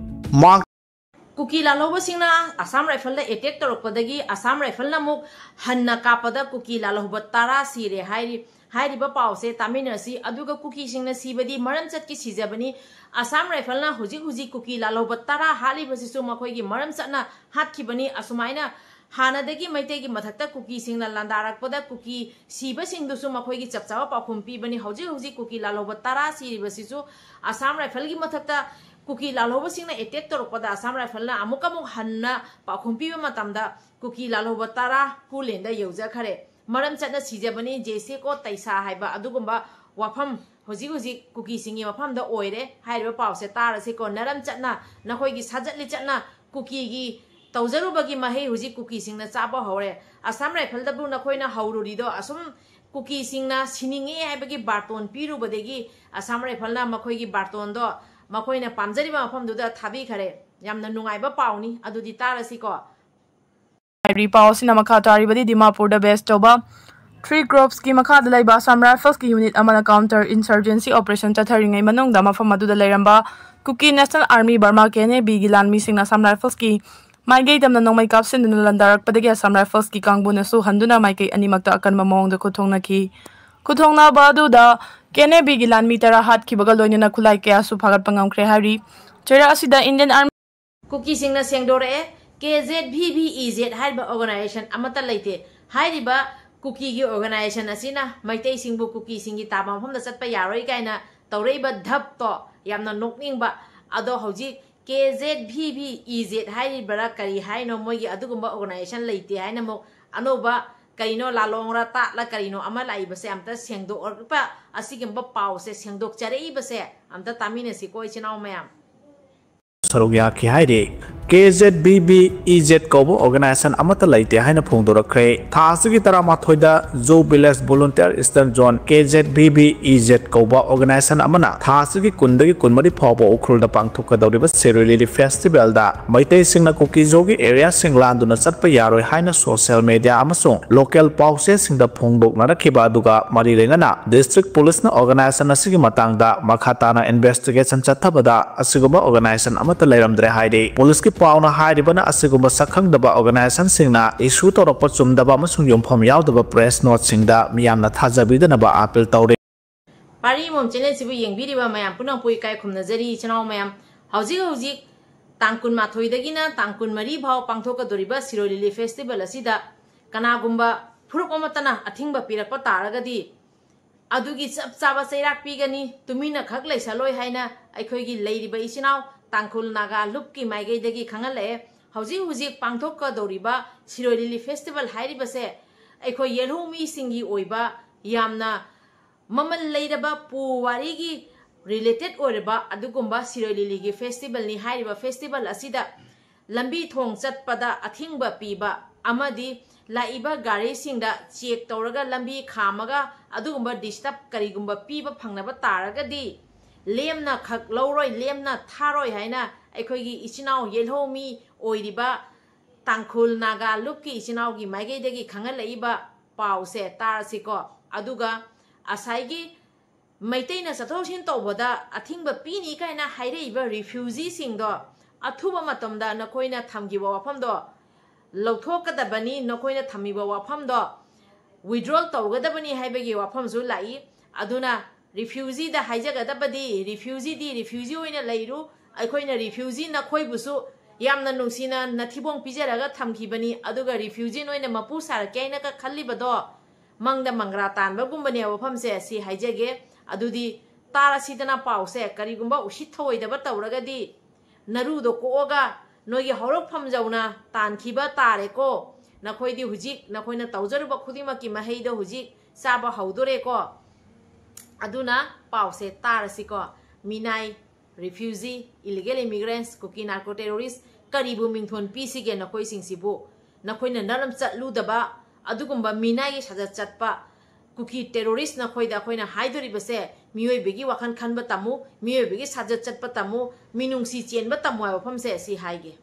ꯃꯍꯥꯛ ꯀꯨꯀꯤ ꯂꯥꯜꯍꯧꯕꯁꯤꯡꯅ ꯑꯁꯥꯝ ꯔꯥꯏꯐꯜꯗ ꯑꯦꯇꯦꯛ ꯇꯧꯔꯛꯄꯗꯒꯤ ꯑꯁꯥꯝ ꯔꯥꯏꯐꯜꯅ ꯑꯃꯨꯛ ꯍꯟꯅ ꯀꯥꯞꯄꯗ ꯀꯨꯀꯤ ꯂꯥꯜꯍꯧꯕ ꯇꯔꯥ ꯁꯤꯔꯦ ꯍꯥꯏꯔꯤ꯫ ꯍꯥꯏꯔꯤꯕ ꯄꯥꯎꯁꯦ ꯇꯥꯃꯤꯟꯅꯁꯤ꯫ ꯑꯗꯨꯒ ꯀꯨꯀꯤꯁꯤꯡꯅ ꯁꯤꯕꯗꯤ ꯃꯔꯝ ꯆꯠꯀꯤ ꯁꯤꯖꯕꯅꯤ꯫ ꯑꯁꯥꯝ ꯔꯥꯏꯐꯜꯅ ꯍꯧꯖꯤꯛ ꯍꯧꯖꯤꯛ ꯀꯨꯀꯤ ꯂꯥꯜꯍꯧꯕ ꯇꯔꯥ ꯍꯥꯠꯂꯤꯕꯁꯤꯁꯨ ꯃꯈꯣꯏꯒꯤ ꯃꯔꯝ ꯆꯠꯅ ꯍꯥꯠꯈꯤꯕꯅꯤ꯫ ꯑꯁꯨꯃꯥꯏꯅ ꯍꯥꯟꯅꯗꯒꯤ ꯃꯩꯇꯩꯒꯤ ꯃꯊꯛꯇ ꯀꯨꯀꯤꯁꯤꯡꯅ ꯂꯥꯟꯗꯥꯔꯛꯄꯗ ꯀꯨꯀꯤ ꯁꯤꯕꯁꯤꯡꯗꯨꯁꯨ ꯃꯈꯣꯏꯒꯤ ꯆꯞ ꯆꯥꯕ ꯄꯥꯎꯈꯨꯝ ꯄꯤꯕꯅꯤ꯫ ꯍꯧꯖꯤꯛ ꯍꯧꯖꯤꯛ ꯀꯨꯀꯤ ꯂꯥꯜꯍꯧꯕ ꯇꯔꯥ ꯁꯤꯔꯤꯕꯁꯤꯁꯨ ꯑꯁꯥꯝ ꯔꯥꯏꯐꯜꯒꯤ ꯃꯊꯛꯇ ꯀꯨꯀꯤ ꯂꯥꯜꯍꯧꯕꯁꯤꯡꯅ ꯑꯦꯇꯦꯛ ꯇꯧꯔꯛꯄꯗ ꯑꯁꯥꯝ ꯔꯥꯏꯐꯜꯅ ꯑꯃꯨꯛ ꯑꯃꯨꯛ ꯍꯟꯅ ꯄꯥꯎꯈꯨꯝ ꯄꯤꯕ ꯃꯇꯝꯗ ꯀꯨꯀꯤ ꯂꯥꯜꯍꯧꯕ ꯇꯔꯥ ꯀꯨꯂꯦꯟꯗ ꯌꯧꯖꯈꯔꯦ꯫ ꯃꯔꯝ ꯆꯠꯅ ꯁꯤꯖꯕꯅꯤ ꯖꯦꯁꯦꯀꯣ ꯇꯩꯁꯥ ꯍꯥꯏꯕ ꯑꯗꯨꯒꯨꯝꯕ ꯋꯥꯐꯝ ꯍꯧꯖꯤꯛ ꯍꯧꯖꯤꯛ ꯀꯨꯀꯤꯁꯤꯡꯒꯤ ꯃꯐꯝꯗ ꯑꯣꯏꯔꯦ꯫ ꯍꯥꯏꯔꯤꯕ ꯄꯥꯎꯁꯦ ꯇꯥꯔꯁꯤꯀꯣ꯫ ꯅꯔꯝ ꯆꯠꯅ ꯅꯈꯣꯏꯒꯤ ꯁꯥꯖꯠ ꯂꯤꯆꯠꯅ ꯀꯨꯀꯤꯒꯤ ꯇꯧꯖꯔꯨꯕꯒꯤ ꯃꯍꯩ ꯍꯧꯖꯤꯛ ꯀꯨꯀꯤꯁꯤꯡꯅ ꯆꯥꯕ ꯍꯧꯔꯦ꯫ ꯑꯁꯥꯝ ꯔꯥꯏꯐꯜꯗꯕꯨ ꯅꯈꯣꯏꯅ ꯍꯧꯔꯨꯔꯤꯗꯣ ꯑꯁꯨꯝ ꯀꯨꯀꯤꯁꯤꯡꯅ ꯁꯤꯅꯤꯡꯉꯦ ꯍꯥꯏꯕꯒꯤ ꯕꯥꯔꯇꯣꯟ ꯄꯤꯔꯨꯕꯗꯒꯤ ꯑꯁꯥꯝ ꯔꯥꯏꯐꯜꯅ ꯃꯈꯣꯏꯒꯤ ꯕꯥꯔꯇꯣꯟꯗꯣ ꯃꯈꯣꯏꯅ ꯄꯥꯝꯖꯔꯤꯕ ꯃꯐꯝꯗꯨꯗ ꯊꯥꯕꯤꯈꯔꯦ꯫ ꯌꯥꯝꯅ ꯅꯨꯡꯉꯥꯏꯕ ꯄꯥꯎꯅꯤ꯫ ꯑꯗꯨꯗꯤ ꯇꯥꯔꯁꯤꯀꯣ꯫ ꯍꯥꯏꯔꯤ ꯄꯥꯎ ꯑꯁꯤꯅ ꯃꯈꯥ ꯇꯥꯔꯤꯕꯗꯤ ꯗꯤꯃꯥꯄꯨꯔꯗ ꯕꯦꯁ ꯇꯧꯕ ꯊ꯭ꯔꯤ ꯀ꯭ꯔꯣꯞꯁꯀꯤ ꯃꯈꯥꯗ ꯂꯩꯕ ꯑꯁꯥꯝ ꯔꯥꯏꯐꯜꯁꯀꯤ ꯌꯨꯅꯤꯠ ꯑꯃꯅ ꯀꯥꯎꯟꯇꯔ ꯏꯟꯁꯔꯖꯦꯟꯁꯤ ꯑꯣꯄꯔꯦꯁꯟ ꯆꯠꯊꯔꯤꯉꯩ ꯃꯅꯨꯡꯗ ꯃꯐꯝ ꯑꯗꯨꯗ ꯂꯩꯔꯝꯕ Kuki National Army Burma K N A ꯕꯤꯒꯤ ꯂꯥꯟꯃꯤꯁꯤꯡꯅ ꯑꯁꯥꯝ ꯔꯥꯏꯐꯜꯁꯀꯤ ꯃꯥꯏꯀꯩ ꯇꯝꯅ ꯅꯣꯡꯃꯩ ꯀꯥꯞꯁꯤꯟꯗꯨꯅ ꯂꯥꯟꯗꯥꯔꯛꯄꯗꯒꯤ ꯑꯁꯥꯝ ꯔꯥꯏꯐꯜꯁꯀꯤ ꯀꯥꯡꯕꯨꯅꯁꯨ ꯍꯟꯗꯨꯅ ꯃꯥꯏꯀꯩ ꯑꯅꯤꯃꯛꯇ ꯑꯀꯟꯕ ꯃꯑꯣꯡꯗ ꯈꯨꯠꯊꯣꯛꯅꯈꯤ꯫ ꯈꯨꯠꯊꯣꯛꯅꯕ ꯑꯗꯨꯗ ꯀꯦ ꯑꯦꯟ ꯑꯦ ꯕꯤꯒꯤ ꯂꯥꯟꯃꯤ ꯇꯔꯥ ꯍꯥꯠꯈꯤꯕꯒ ꯂꯣꯏꯅꯅ ꯈꯨꯠꯂꯥꯏ ꯀꯌꯥꯁꯨ ꯐꯥꯒꯠꯄ ꯉꯝꯈ꯭ꯔꯦ ꯍꯥꯏꯔꯤ꯫ ꯆꯩꯔꯥꯛ ꯑꯁꯤꯗ ꯏꯟꯗꯤꯌꯟ ꯑꯥꯔꯃꯤ ꯀꯨꯀꯤꯁꯤꯡꯅ ꯁꯦꯡꯗꯣꯔꯛꯑꯦ꯫ ꯀꯦ Z V V E Z ꯍꯥꯏꯔꯤꯕ ꯑꯣꯔꯒꯅꯥꯏꯖꯦꯁꯟ ꯑꯃꯠꯇ ꯂꯩꯇꯦ꯫ ꯍꯥꯏꯔꯤꯕ ꯀꯨꯀꯤꯒꯤ ꯑꯣꯔꯒꯅꯥꯏꯖꯦꯁꯟ ꯑꯁꯤꯅ ꯃꯩꯇꯩꯁꯤꯡꯕꯨ ꯀꯨꯀꯤꯁꯤꯡꯒꯤ ꯇꯥꯕ ꯃꯐꯝꯗ ꯆꯠꯄ ꯌꯥꯔꯣꯏ ꯀꯥꯏꯅ ꯇꯧꯔꯛꯏꯕ ꯙꯞꯇꯣ ꯌꯥꯝꯅ ꯅꯣꯛꯅꯤꯡꯕ꯫ ꯑꯗꯣ ꯍꯧꯖꯤꯛ ꯀꯦ Z V V E Z ꯍꯥꯏꯔꯤꯕ꯭ꯔꯥ ꯀꯔꯤ ꯍꯥꯏꯅꯣ, ꯃꯣꯏꯒꯤ ꯑꯗꯨꯒꯨꯝꯕ ꯑꯣꯔꯒꯅꯥꯏꯖꯦꯁꯟ ꯂꯩꯇꯦ ꯍꯥꯏꯅ ꯑꯃꯨꯛ ꯑꯅꯧꯕ ꯀꯔꯤꯅꯣ, ꯂꯥꯂꯣꯡꯔ ꯇꯥꯠꯂ ꯀꯔꯤꯅꯣ ꯑꯃ ꯂꯥꯛꯏꯕꯁꯦ ꯑꯝꯇ ꯁꯦꯡꯗꯣꯛꯄ, ꯑꯁꯤꯒꯨꯝꯕ ꯄꯥꯎꯁꯦ ꯁꯦꯡꯗꯣꯛꯆꯔꯛꯏꯕꯁꯦ ꯑꯝꯇ ꯇꯥꯃꯤꯟꯅꯁꯤꯀꯣ ꯏꯆꯤꯟ ꯏꯅꯥꯎ ꯃꯌꯥꯝ꯫ ꯁꯔꯨꯛ ꯌꯥꯈꯤ ꯍꯥꯏꯔꯤ꯫ ꯀꯦ Z V V E Z ꯀꯧꯕ organization ꯑꯃꯠꯇ ꯂꯩꯇꯦ ꯍꯥꯏꯅ ꯐꯣꯡꯗꯣꯔꯛꯈ꯭ꯔꯦ꯫ ꯊꯥ ꯑꯁꯤꯒꯤ ꯇꯔꯥꯃꯥꯊꯣꯏꯗ Zoo Village Volunteer Eastern Zone, ꯀꯦ Z V V E Z ꯀꯧꯕ organization ꯑꯃꯅ ꯊꯥ ꯑꯁꯤꯒꯤ ꯀꯨꯟꯗꯒꯤ ꯀꯨꯟꯃꯔꯤ ꯐꯥꯎꯕ ꯎꯈ꯭ꯔꯨꯜꯗ ꯄꯥꯡꯊꯣꯛꯀꯗꯧꯔꯤꯕ ꯁꯤꯔꯣꯏ ꯂꯤꯂꯤ festivalꯗ ꯃꯩꯇꯩꯁꯤꯡꯅ ꯀꯨꯀꯤ-ꯖꯣꯒꯤ areaꯁꯤꯡ ꯂꯥꯟꯗꯨꯅ ꯆꯠꯄ ꯌꯥꯔꯣꯏ ꯍꯥꯏꯅ social media ꯑꯃꯁꯨꯡ local ꯄꯥꯎꯆꯦꯁꯤꯡꯗ ꯐꯣꯡꯗꯣꯛꯅꯔꯛꯈꯤꯕ ꯑꯗꯨꯒ ꯃꯔꯤ ꯂꯩꯅꯅ district policeꯅ organization ꯑꯁꯤꯒꯤ ꯃꯇꯥꯡꯗ ꯃꯈꯥ ꯇꯥꯅ investigation ꯆꯠꯊꯕꯗ ꯑꯁꯤꯒꯨꯝꯕ organization ꯑꯃꯠꯇ ꯂꯩꯔꯝꯗ꯭ꯔꯦ ꯍꯥꯏꯔꯤ꯫ Policeꯀꯤ ꯄꯥꯎꯅ ꯍꯥꯏꯔꯤꯕꯅ ꯑꯁꯤꯒꯨꯝꯕ ꯁꯛꯈꯪꯗꯕ organizationꯁꯤꯡꯅ issue ꯇꯧꯔꯛꯄ ꯆꯨꯝꯗꯕ ꯑꯃꯁꯨꯡ ꯌꯨꯝꯐꯝ ꯌꯥꯎꯗꯕ press noteꯁꯤꯡꯗ ꯃꯤꯌꯥꯝꯅ ꯊꯥꯖꯕꯤꯗꯅꯕ appeal ꯇꯧꯔꯤ꯫ ꯄꯥꯔꯤ ꯑꯃꯃꯝ channelꯁꯤꯕꯨ ꯌꯦꯡꯕꯤꯔꯤꯕ ꯃꯌꯥꯝ ꯄꯨꯝꯅꯃꯛꯄꯨ ꯏꯀꯥꯏ ꯈꯨꯝꯅꯖꯔꯤ꯫ ꯏꯆꯤꯟ ꯏꯅꯥꯎ ꯃꯌꯥꯝ, ꯍꯧꯖꯤꯛ ꯍꯧꯖꯤꯛ ꯇꯥꯡ ꯀꯨꯟꯃꯥꯊꯣꯏꯗꯒꯤꯅ ꯇꯥꯡ ꯀꯨꯟꯃꯔꯤ ꯐꯥꯎ ꯄꯥꯡꯊꯣꯛꯀꯗꯧꯔꯤꯕ ꯁꯤꯔꯣꯏ ꯂꯤꯂꯤ festival ꯑꯁꯤꯗ ꯀꯅꯥꯒꯨꯝꯕ ꯐꯨꯔꯨꯞ ꯑꯃꯠꯇꯅ ꯑꯊꯤꯡꯕ ꯄꯤꯔꯛꯄ ꯇꯥꯔꯒꯗꯤ ꯑꯗꯨꯒꯤ ꯆꯞ ꯆꯥꯕ ꯆꯩꯔꯥꯛ ꯄꯤꯒꯅꯤ, ꯇꯨꯃꯤꯟꯅ ꯈꯛ ꯂꯩꯁꯜꯂꯣꯏ ꯍꯥꯏꯅ ꯑꯩꯈꯣꯏꯒꯤ ꯂꯩꯔꯤꯕ ꯏꯆꯤꯟ ꯏꯅꯥꯎ ꯇꯥꯡꯈꯨꯜ ꯅꯥꯒꯥ ꯂꯨꯞꯀꯤ ꯃꯥꯏꯀꯩꯗꯒꯤ ꯈꯪꯍꯜꯂꯛꯑꯦ꯫ ꯍꯧꯖꯤꯛ ꯍꯧꯖꯤꯛ ꯄꯥꯡꯊꯣꯛꯀꯗꯧꯔꯤꯕ ꯁꯤꯔꯣꯏ ꯂꯤꯂꯤ festival ꯍꯥꯏꯔꯤꯕꯁꯦ ꯑꯩꯈꯣꯏ ꯌꯦꯜꯍꯧ ꯃꯤꯁꯤꯡꯒꯤ ꯑꯣꯏꯕ ꯌꯥꯝꯅ ꯃꯃꯜ ꯂꯩꯔꯕ ꯄꯨꯋꯥꯔꯤꯒꯤ related ꯑꯣꯏꯔꯕ ꯑꯗꯨꯒꯨꯝꯕ ꯁꯤꯔꯣꯏ ꯂꯤꯂꯤꯒꯤ festivalꯅꯤ꯫ ꯍꯥꯏꯔꯤꯕ festival ꯑꯁꯤꯗ ꯂꯝꯕꯤ ꯊꯣꯡ ꯆꯠꯄꯗ ꯑꯊꯤꯡꯕ ꯄꯤꯕ ꯑꯃꯗꯤ ꯂꯥꯛꯏꯕ ꯒꯥꯔꯤꯁꯤꯡꯗ check ꯇꯧꯔꯒ ꯂꯝꯕꯤ ꯈꯥꯝꯃꯒ ꯑꯗꯨꯒꯨꯝꯕ disturb ꯀꯔꯤꯒꯨꯝꯕ ꯄꯤꯕ ꯐꯪꯅꯕ ꯇꯥꯔꯒꯗꯤ ꯂꯦꯝꯅ ꯈꯛ ꯂꯧꯔꯣꯏ, ꯂꯦꯝꯅ ꯊꯥꯔꯣꯏ ꯍꯥꯏꯅ ꯑꯩꯈꯣꯏꯒꯤ ꯏꯆꯤꯟ ꯏꯅꯥꯎ ꯌꯦꯜꯍꯧ ꯃꯤ ꯑꯣꯏꯔꯤꯕ ꯇꯥꯡꯈꯨꯜ ꯅꯥꯒꯥ ꯂꯨꯞꯀꯤ ꯏꯆꯤꯟ ꯏꯅꯥꯎꯒꯤ ꯃꯥꯏꯀꯩꯗꯒꯤ ꯈꯪꯍꯜꯂꯛꯏꯕ ꯄꯥꯎꯁꯦ ꯇꯥꯔꯁꯤꯀꯣ꯫ ꯑꯗꯨꯒ ꯉꯁꯥꯏꯒꯤ ꯃꯩꯇꯩꯅ ꯆꯠꯊꯣꯛ ꯆꯠꯁꯤꯟ ꯇꯧꯕꯗ ꯑꯊꯤꯡꯕ ꯄꯤꯅꯤ ꯀꯥꯏꯅ ꯍꯥꯏꯔꯛꯏꯕ refugeeꯁꯤꯡꯗꯣ ꯑꯊꯨꯕ ꯃꯇꯝꯗ ꯅꯈꯣꯏꯅ ꯊꯝꯈꯤꯕ ꯋꯥꯐꯝꯗꯣ ꯂꯧꯊꯣꯛꯀꯗꯕꯅꯤ, ꯅꯈꯣꯏꯅ ꯊꯝꯃꯤꯕ ꯋꯥꯐꯝꯗꯣ withdrawal ꯇꯧꯒꯗꯕꯅꯤ ꯍꯥꯏꯕꯒꯤ ꯋꯥꯐꯝꯁꯨ ꯂꯥꯛꯏ꯫ ꯑꯗꯨꯅ refugeeꯗ ꯍꯥꯏꯖꯒꯗꯕꯗꯤ refugeeꯗꯤ refugee ꯑꯣꯏꯅ ꯂꯩꯔꯨ, ꯑꯩꯈꯣꯏꯅ refugee ꯅꯈꯣꯏꯕꯨꯁꯨ ꯌꯥꯝꯅ ꯅꯨꯡꯁꯤꯅ ꯅꯊꯤꯕꯣꯡ ꯄꯤꯖꯔꯒ ꯊꯝꯈꯤꯕꯅꯤ, ꯑꯗꯨꯒ refugee ꯅꯣꯏꯅ ꯃꯄꯨ ꯁꯥꯔꯛꯀꯦ ꯍꯥꯏꯅꯒ ꯈꯜꯂꯤꯕꯗꯣ ꯃꯪꯗ ꯃꯪꯒ꯭ꯔꯥ ꯇꯥꯟꯕꯒꯨꯝꯕꯅꯦ ꯋꯥꯐꯝꯁꯦ, ꯁꯤ ꯍꯥꯏꯖꯒꯦ꯫ ꯑꯗꯨꯗꯤ ꯇꯥꯔꯁꯤꯗꯅ ꯄꯥꯎꯁꯦ, ꯀꯔꯤꯒꯨꯝꯕ ꯎꯁꯤꯠ ꯊꯑꯣꯏꯗꯕ ꯇꯧꯔꯒꯗꯤ ꯅꯔꯨꯗꯣ ꯀꯣꯛꯑꯒ ꯅꯣꯏꯒꯤ ꯍꯧꯔꯛꯐꯝ ꯌꯧꯅ ꯇꯥꯟꯈꯤꯕ ꯇꯥꯔꯦꯀꯣ꯫ ꯅꯈꯣꯏꯗꯤ ꯍꯧꯖꯤꯛ ꯅꯈꯣꯏꯅ ꯇꯧꯖꯔꯨꯕ ꯈꯨꯗꯤꯡꯃꯛꯀꯤ ꯃꯍꯩꯗꯣ ꯍꯧꯖꯤꯛ ꯆꯥꯕ ꯍꯧꯗꯣꯔꯦꯀꯣ꯫ ꯑꯗꯨꯅ ꯄꯥꯎꯁꯦ ꯇꯥꯔꯁꯤꯀꯣ꯫ ꯃꯤꯅꯥꯏ Refugee, illegal immigrants, Kuki narco terrorist, ꯀꯔꯤꯕꯨ ꯃꯤꯡꯊꯣꯟ ꯄꯤꯁꯤꯒꯦ ꯅꯈꯣꯏꯁꯤꯡꯁꯤꯕꯨ? ꯅꯈꯣꯏꯅ ꯅꯔꯝ ꯆꯠꯂꯨꯗꯕ ꯑꯗꯨꯒꯨꯝꯕ ꯃꯤꯅꯥꯏꯒꯤ ꯁꯥꯖꯠ ꯆꯠꯄ ꯀꯨꯀꯤ terrorist ꯅꯈꯣꯏꯗ ꯑꯩꯈꯣꯏꯅ ꯍꯥꯏꯗꯣꯔꯤꯕꯁꯦ, ꯃꯤꯑꯣꯏꯕꯒꯤ ꯋꯥꯈꯜ ꯈꯟꯕ ꯇꯝꯃꯨ, ꯃꯤꯑꯣꯏꯕꯒꯤ ꯁꯥꯖꯠ ꯆꯠꯄ ꯇꯝꯃꯨ, ꯃꯤꯅꯨꯡꯁꯤ ꯆꯦꯟꯕ ꯇꯝꯃꯨ ꯍꯥꯏꯕ ꯋꯥꯐꯝꯁꯦ ꯑꯁꯤ ꯍꯥꯏꯒꯦ꯫